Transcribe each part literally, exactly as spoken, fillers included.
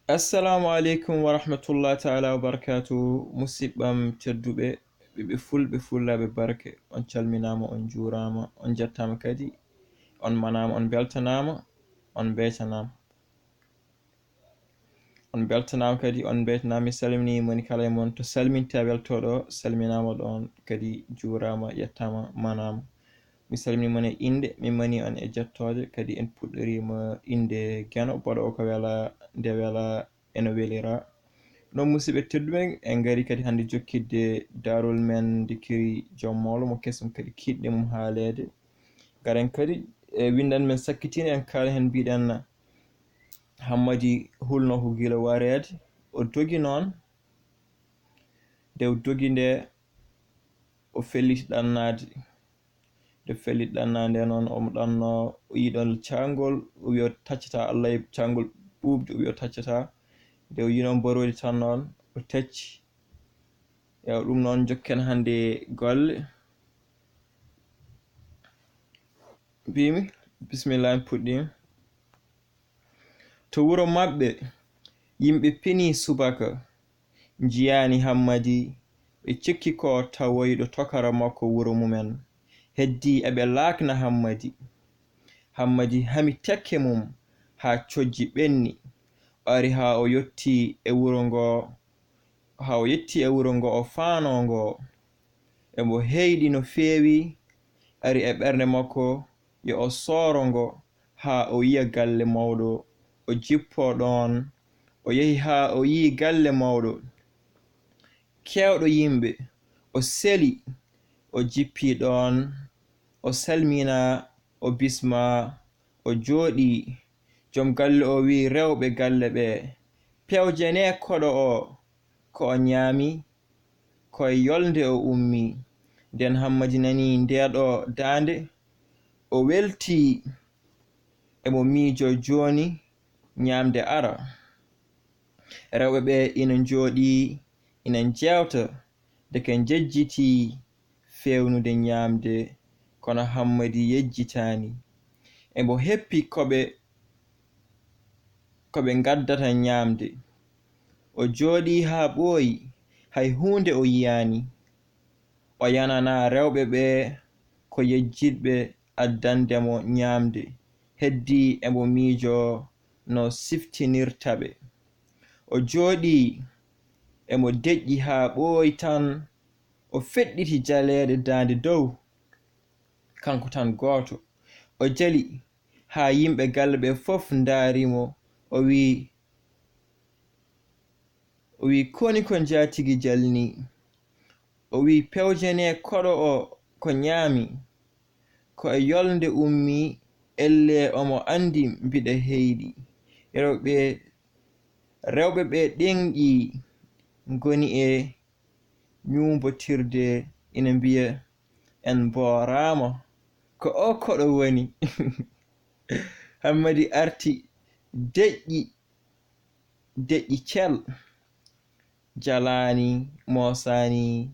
Assalamu aleykum wa rahmatullahi taala wa barakatuh. Musiɓɓam tedduɓe, ɓiɓɓe fulɓe, fullaaɓe barke, on calminaama, on njuuraama, on njettaama kadi, on manaama, on mbeltanaama, on mbeytanaama. On mbeltanaama kadi, on mbeytanaama. Mi salminii moni kala e mon to salmintee weltoo ɗo, salminaama ɗoon kadi, juuraama, yettaama, manaama. Mi salminii mon e innde, mi manii on e jettooje, kadi en puɗɗoriima innde Geno, baɗoowo ko wela nde wela eno welira. Ɗum noon, musiɓɓe tedduɓe, en ngarii kadi hannde jokkitde daarol men Ndikiri Joom Mawlo mo kesum kadi kiiɗɗe mum haaleede. Ngaren kadi e winndan men sakkitiinde, en kaala heen, mbiɗen Hammadi hulnoo ko gila wareede, o dogi noon, nde o dogi nde, o felliti ɗannaade. Nde felliti ɗannaade nde noon, omo ɗannoo, o yii ɗoon caanngol, o wiyi o taccataa, Allah e caanngol ɓuuɓde, o wiyi o taccataa. Nde o yii noon mborodi tan noon, o tacci. Ewa, ɗum noon njokken hannde golle. Mbimi, bismillah, en puɗɗii. To wuro maɓɓe, yimɓe pinii subaka, njiyaani Hammadi, ɓe cikki ko tawoyɗo tokara makko wuro mumen. Heddii eɓe laakna Hammadi. Hammadi hami tekke mum haa cojji ɓenni. O ari haa o yotti e wuro ngoo, haa o yetti e wuro ngo o faanoo ngoo. Emo heyɗi no feewi, ari e ɓernde makko yo o sooro ngo haa o yiya galle mawɗo, o jippoo ɗoon. O yehi haa o yiyi galle mawɗo, keewɗo yimɓe, o seli, o jippii ɗoon, o salminaa, o bismaa, o jooɗii. Joom galle o wiyi rewɓe galle ɓee, pewjanee koɗo oo, ko o ñaami, ko e yolnde o ummii. Ndeen Hammadi nanii ndeeɗoo daande, o weltii, emo miijoo jooni ñaamde ara. Rewɓe ɓee ina njooɗii, ina njeewta, ndeke njejjitii feewnude ñaamde, kono Hammadi yejjitaani. Emo heppi ko ɓe, ko ɓe ngaddata ñaamde. O jooɗii haa ɓooyi, hay huunde o yiyaani. O yananaa rewɓe ɓee ko yejjitɓe addande mo ñaamde, heddii emo miijoo no siftinirta ɓe. O jooɗii, emo deƴƴi haa ɓooyi tan, o feɗɗiti jaleeɗe daande dow, kanko tan gooto. O jali haa yimɓe galle ɓee fof ndaari mo, o wiyi, o wiyi, koni ko njaatigi jalnii? O wiyi, pewjanee koɗo oo ko ñaami, ko e yolnde ummii, ellee omo anndi mbiɗa heyɗi. Rewɓe, rewɓe ɓee ɗeŋƴii, ngoni e ñuumbotirde, ina mbiya, en mbooraama, ko oo koɗo woni? Hammadi arti, deƴƴi, deƴƴi cel, jalaani, moosaani,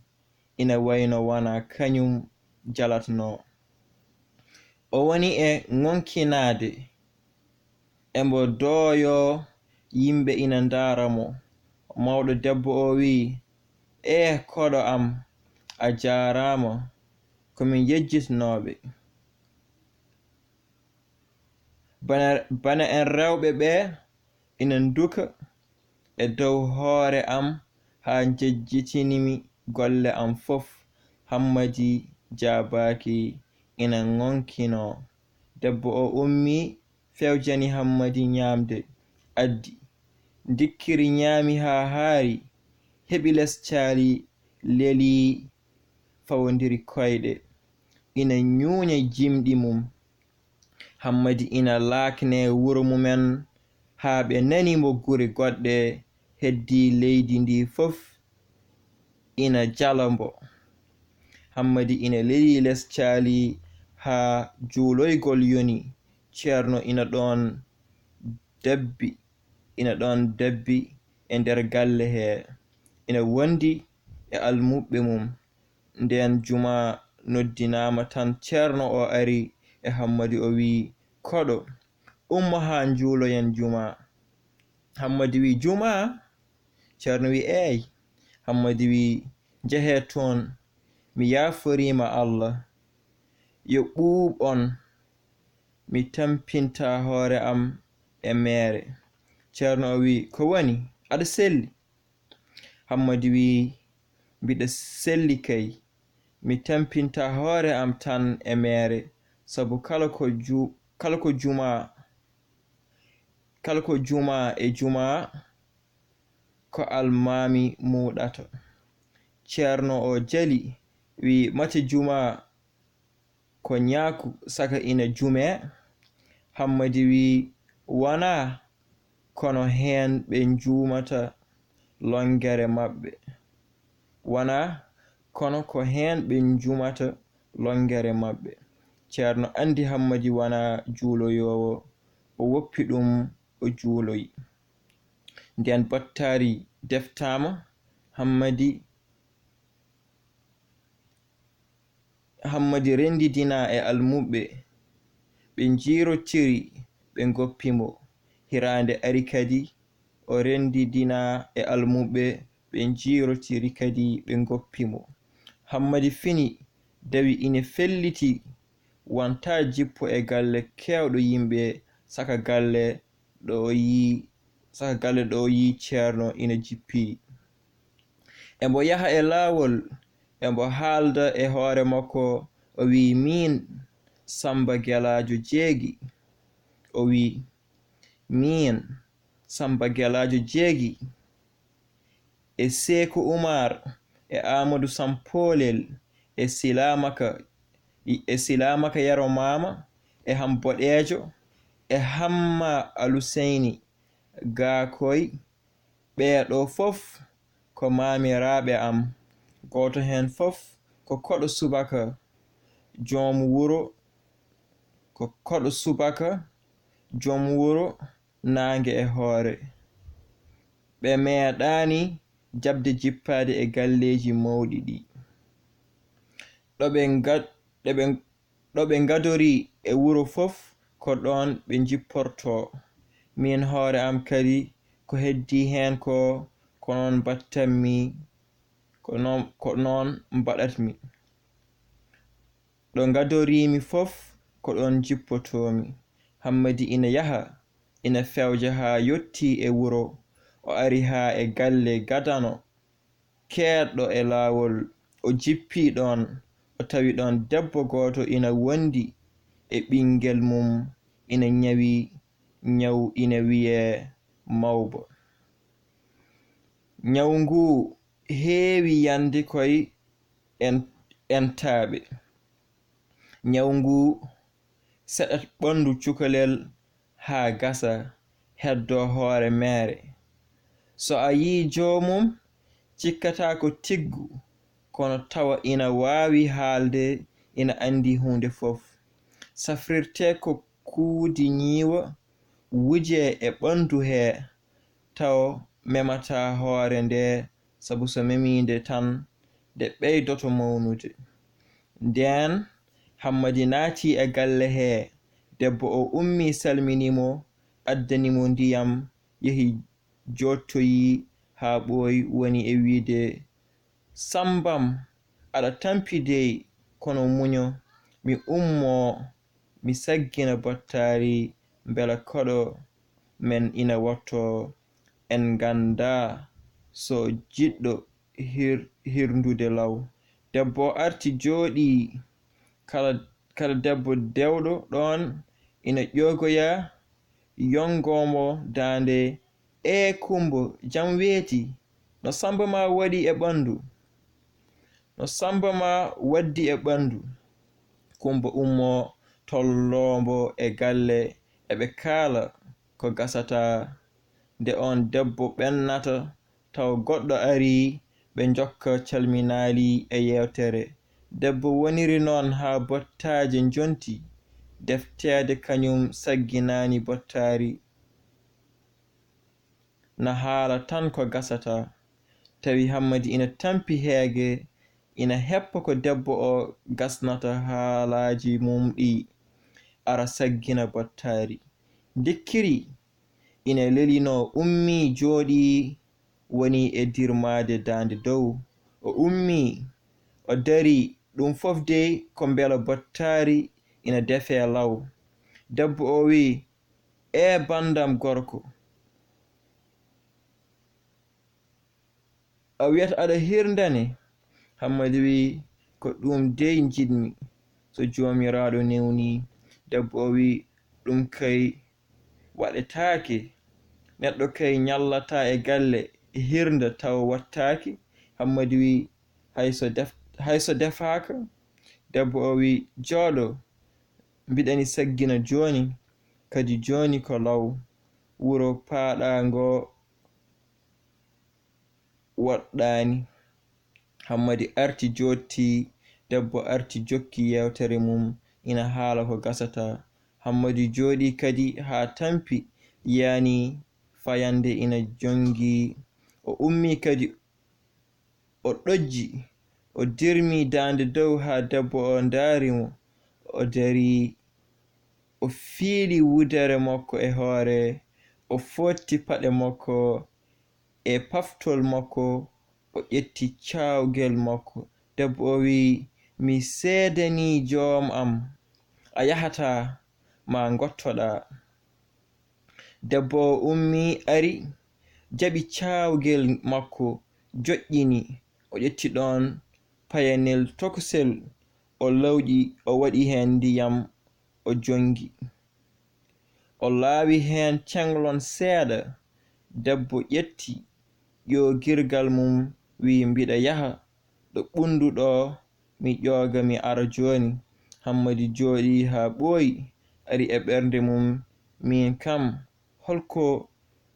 ina wayno wonaa kañum jalatnoo. O woni e ŋonkinaade, emo dooyoo, yimɓe ina ndaara mo. Mawɗo debbo oo wiyi, ee, koɗo am, a jaaraama, ko min yejjitnooɓe. Bana, bana en rewɓe ɓee ina nduka e dow hoore am haa njejjitini-mi golle am fof. Hammadi jaabaaki, ina ŋonkinoo. Debbo oo ummii, fewjani Hammadi ñaamde, addi. Ndikkiri ñaami haa haari, heɓi les caali, lelii, fawondiri koyɗe. Ina ñuuña jimɗi mum. Hammadi ina laaknee wuro mumen haa ɓe nani mo gure goɗɗe, heddii leydi ndii fof ina jala mbo. Hammadi ina lelii les caali haa juuloygol yoni. Ceerno ina ɗoon dabbi, ina ɗoon dabbi e nder galle hee, ina wondi e almuɓɓe mum. Ndeen jumaa noddinaama tan, ceerno oo ari e Hammadi, o wiyi, koɗo, umma haa njuuloyen jumaa. Hammadi wi, "Jumaa?" Ceerno wi, "Eey." Hammadi wi, "Njehee toon, mi yaaforiima Allah. Yo ɓuuɓ on, mi tampinta hoore am e meere." Ceerno o wi, "Ko woni? Aɗa selli?" Hammadi wi, "Mbiɗa selli kay, mi tampinta hoore am tan e meere, sabu kala ko ju-, kala ko jumaa, kala ko jumaa e jumaa, ko almaami muuɗata." Ceerno o jali, wi, "Mate jumaa ko ñaaku saka ina jumee?" Hammadi wi, "Wonaa, kono heen ɓe njuumata lonngere maɓɓe. Wonaa, kono ko heen ɓe njuumata lonngere maɓɓe." Ceerno anndi Hammadi wonaa juuloyoowo, o woppi ɗum, o juuloyi. Ndeen battaari deftaama, Hammadi, Hammadi renndidinaa e almuɓɓe, ɓe njiirotiri, ɓe ngoppi mo. Hiraande ari kadi, o renndidinaa e almuɓɓe, ɓe njiirotiri kadi, ɓe ngoppi mo. Hammadi fini, dawi ina felliti, wonta jippo e galle keewɗo yimɓe, saka galle ɗo o yii, saka galle ɗo o yii Ceerno ina jippii. Emo yaha e laawol, emo haalda e hoore makko, o wii, "Miin Sammba Gelaajo Jeegi." O wii, "Miin Sammba Gelaajo Jeegi, e Seeku Umar, e Aamadu Sampoolel, e Silaamaka, e Silaamaka Yero Maama, e Ham Boɗeejo, e Hamma Aluseyni Gaakoy, ɓee ɗoo fof ko maamiraaɓe am. Gooto heen fof ko koɗo subaka, joom wuro, ko koɗo subaka, joom wuro, naange e hoore. Ɓe meeɗaani jaɓde jippaade e galleeji mawɗi ɗi. Ɗo ɓe nga-, ɗo ɓe, ɗo ɓe ngadorii e wuro fof, ko ɗoon ɓe njipportoo. Miin hoore am kadi, ko heddii heen ko, ko noon mbaɗtatmi, ko noon, ko noon mbaɗatmi. Ɗo ngadoriimi fof, ko ɗoon njippotoomi." Hammadi ina yaha, ina fewja haa yottii e wuro. O ari haa e galle gadano, keedɗo e laawol. O jippii ɗoon, o tawi ɗoon debbo gooto ina wondi e ɓinngel mum, ina ñawi ñaw ina wiyee mawba. Ñaw nguu heewi yande koye en-, entaaɓe. Ñaw nguu seɗat ɓanndu cukalel haa gasa, heddoo hoore meere. So a yii joomum, cikkataa ko tiggu, kono tawa ina waawi haalde, ina anndi huunde fof. Safrirtee ko kuudi ñiiwa, wujee e ɓanndu hee, taw memataa hoore ndee, sabu so memii nde tan, nde ɓeydoto mawnude. Ndeen, Hammadi naatii e galle hee, debbo o ummii salminii mo, addani mo ndiyam, yehi jooɗtoyii haa ɓooyi, woni e wiyde, "Sammbam, aɗa tampi dey, kono muño, mi ummoo, mi saggina bottaari, mbela koɗo men ina wottoo, en nganndaa so jiɗɗo hir-, hirndude law." Debbo o arti jooɗii, kala, kala debbo dewɗo ɗoon ina ƴoogoya, yonngoo mo daande, "Ee Kummbo, jam weeti? No Sammba maa waɗi e ɓanndu? No Sammba maa waɗdi e ɓanndu?" Kummbo ummoo, tolloo mbo e galle, eɓe kaala ko gasata. Nde oon debbo ɓennata, taw goɗɗo arii, ɓe njokka calminaali e yeewtere. Debbo woniri noon haa bottaaje njonti, defteede kañum sagginaani bottaari. Na haala tan ko gasata. Tawi Hammadi ina tampi heege, ina heppa ko debbo o gasnata haalaaji mum ɗi, ara saggina bottaari. Ndikkiri, ina lelinoo, ummii, jooɗii, woni e dirmaade daande dow. O ummii, o darii, ɗum fof dey ko mbela bottaari ina defee law. Debbo o wiyi, "Ee banndam gorko, a wiyata aɗa hirndane?" Hammadi wiyi, "Ko ɗum dey njiɗmi, so Joomiraaɗo newnii." Debbo o wiyi, "Ɗum kay waɗetaake. Neɗɗo kay ñallataa e galle e hirnda tawa wattaaki." Hammadi wiyi, "Hay so def-, hay so defaaka?" Debbo o wiyi, "Jooɗo, mbiɗani saggina jooni, kadi jooni ko law. Wuro paaɗaa ngo woɗɗaani." Hammadi arti jooɗti, debbo arti jokki yeewtere mum, ina haala ko gasata. Hammadi jooɗii kadi haa tampi, yiyaani fayannde ina jonngi. O ummii kadi, o ɗojji, o dirmi daande dow haa debbo o ndaari mo. O darii, o fiili wudere makko e hoore, o footti paɗe makko e paftol makko, o ƴetti caawgel makko. Debbo o wiyi, "Mi seedanii joom am, a yahataa, ma ngottoɗaa." Debbo o ummii, ari, jaɓi caawgel makko, joƴƴini. O ƴetti ɗoon payanel tokosel, o lawƴi, o waɗi heen ndiyam, o jonngi. O laawi heen ceŋlon seeɗa. Debbo ƴetti ƴoogirgal mum, wiyi, "Mbiɗa yaha ɗo ɓunndu ɗo, mi ƴooga, mi ara jooni." Hammadi jooɗii haa ɓooyi, ari e ɓernde mum, "Miin kam, holko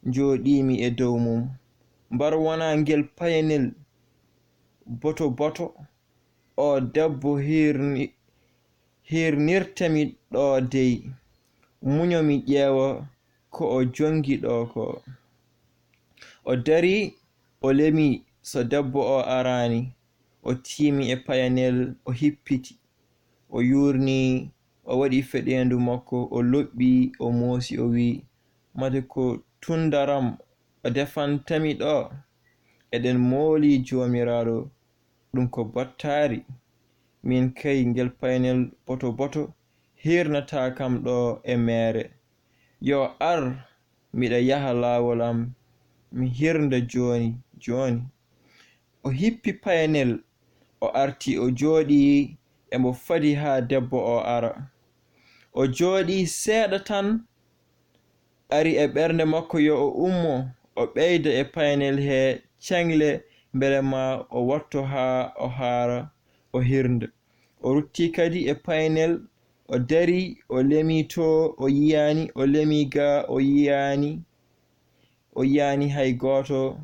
njooɗiimi e dow mum? Mbar wonaa ngel payanel boto boto?" O debbo hiirni-, hiirnirtemi ɗo dey. Muño mi ƴeewa ko o jonngi ɗo ko. O darii, o lemi so debbo o araani. O tiimi e payanel, o hippiti. O yuurni, o waɗi feɗeendu makko, o loɓɓi, o moosi, o wiyi, "Mate ko tunndaram o defantami ɗo? Eɗen mooli Joomiraaɗo, ɗum ko bottaari. Miin kay ngel payanel boto boto hiirnataa kam ɗo e meere. Yo ar, miɗa yaha laawol am, mi hirnda jooni jooni." O hippi payanel, o arti, o jooɗii e mbo fadi haa debbo o ara. O jooɗii seeɗa tan, ari e ɓernde makko yo o ummo, o ɓeyda e payanel he ceŋle, mbele ma o watto haa o haara, o hirnda. O rutti kadi e payanel, o darii, o lemii too, o yiyaani, o lemii gaa, o yiyaani, o yiyaani hay gooto.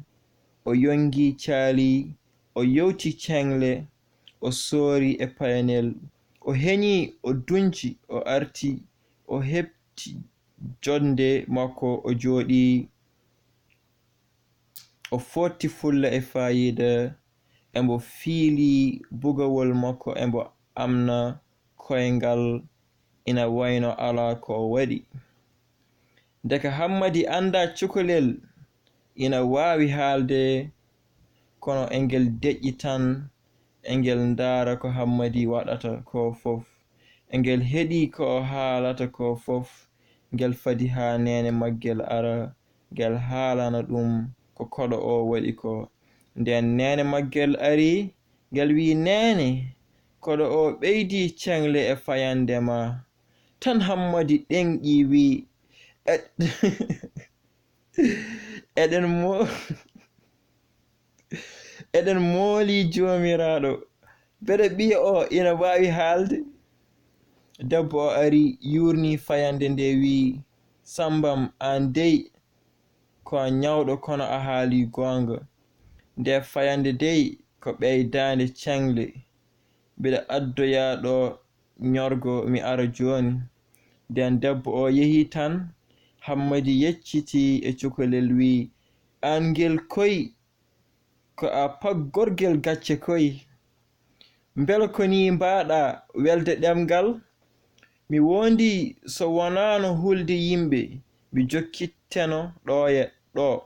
O yonngii, caalii, o yowti ceŋle, o soori e payanel, o heñii, o duñci, o arti, o heɓti jonnde makko, o jooɗii, o footti fulla e faayiida, e mbo fiili bugawol makko, e mbo amna koyngal, ina wayno alaa ko o waɗi. Ndeke Hammadi anndaa cukalel ina waawi haalde, kono engel deƴƴi tan, engel ndaara ko Hammadi waɗata ko fof. Engel heɗii ko o haalata ko fof, ngel fadi haa neene maggel ara, ngel haalana ɗum ko koɗo o waɗi ko. Nden neene maggel ari, ngel wiyi, "Neene, koɗo o ɓeydii ceŋle e fayannde ma." Tan Hammadi ɗenƴi, wiyi, "Eɗ-, eɗen mo-, eɗen mooli Joomiraaɗo. Mbeɗa ɓiya o ina waawi haalde?" Debbo o ari, yuurni fayannde nde, wiyi, "Sammbam, aan dey ko a ñawɗo, kono a haalii goonga. Nde fayannde dey ko ɓeydaande ceŋle. Mbiɗa addoyaa ɗo ñorgo, mi ara jooni." Nden debbo o yehi tan, Hammadi yeccitii e cukalel, wiyi, "Aan ngel koy, ko a paggorgel gacce koy. Mbela ko nii mbaaɗaa welde ɗemngal? Mi woondii so wonaano hulde yimɓe, mi jokkit-, teno ɗooya ɗoo.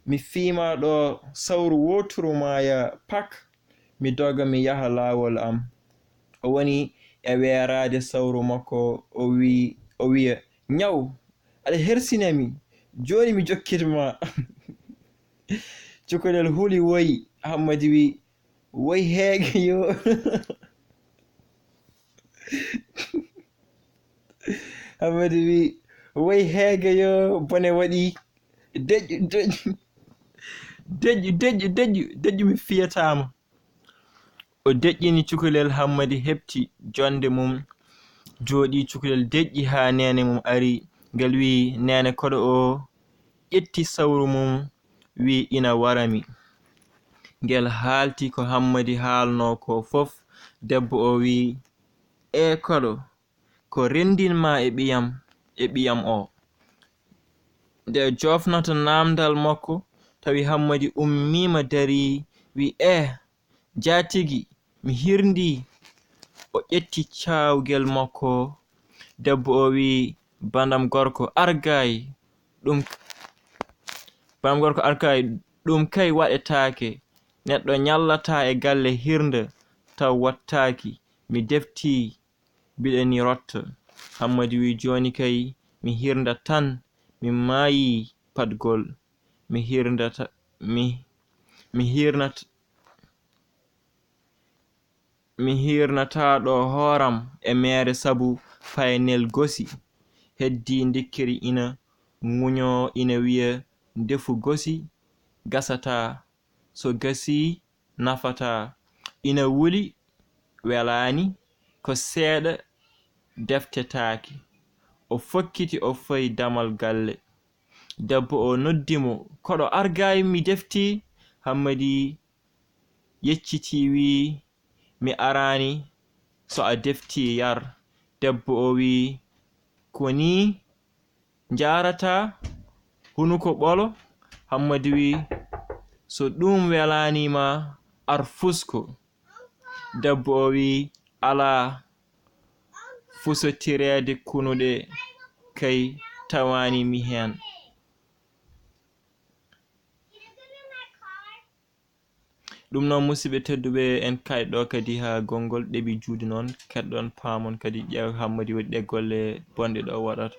Mi fiima ɗoo sawru wooturu maaya pak, mi doga mi yaha laawol am. O woni e weeraade sawru makko, o wi-, o wiya, "Ñaw, aɗa hersina mi, jooni mi jokkit ma." Cukalel huli woyi, Hammadi wi, "Woy heege yo." Hammadi wi, "Woy heege yo, bone waɗi. Deƴƴu, deƴƴu. Deƴƴu, deƴƴu, deƴƴu, deƴƴu, mi fiyataama." O deƴƴini cukalel, Hammadi heɓti jonde mum, jooɗi. Cukalel deƴƴi haa neene mum ari. Ngel wi, "Neene, koɗo o ƴetti sawru mum, wi ina wara mi." Ngel haalti ko Hammadi haalnoo ko fof. Debbo o wi, "E koɗo, ko renndin ma e ɓiyam, e ɓiyam o?" Nde jofnata naamndal makko, tawi Hammadi ummiima darii, wi, "Eh, jaatigi, mi hirndii." O ƴetti caawgel makko. Debbo o wi, "Bandam gorko argaay, ɗum, bandam gorko argaay, ɗum kay waɗetaake. Neɗɗo ñallataa e galle hirnda taw wattaaki. Mi deftii, mbiɗa ni rotta." Hammadi wi, "Jooni kay mi hirnda tan, mi maayi paɗgol. Mi hirndata, mi, mi hirnat-, mi hirnataa ɗo hooram e meere sabu paynel gosi." Heddii ndikkiri ina ŋuñoo, ina wiya, "Ndefu gosi gasataa, so gasii nafataa." Ina wuli, welaani, ko seeɗa deftetaake. O fokkiti, o fayi damal galle. Debbo o noddi mo, "Koɗo argaay, mi deftii?" Hammadi yeccitii, wi, "Mi araani, so a deftii yar." Debbo o wi, "Ko nii njaarataa, hunuko ɓolo?" Hammadi wi, "So ɗum welaani ma, ar fusko." Debbo o wi, "Alaa, fusotireede kunuɗe kay tawaani mi heen." Ɗum noon, musidɓe tedduɓe, en kay ɗo kadi haa gonngol ɗeɓi juuɗe noon, keɗɗon paamon kadi ƴeew Hammadi waɗi ɗe golle bonɗe ɗo waɗata.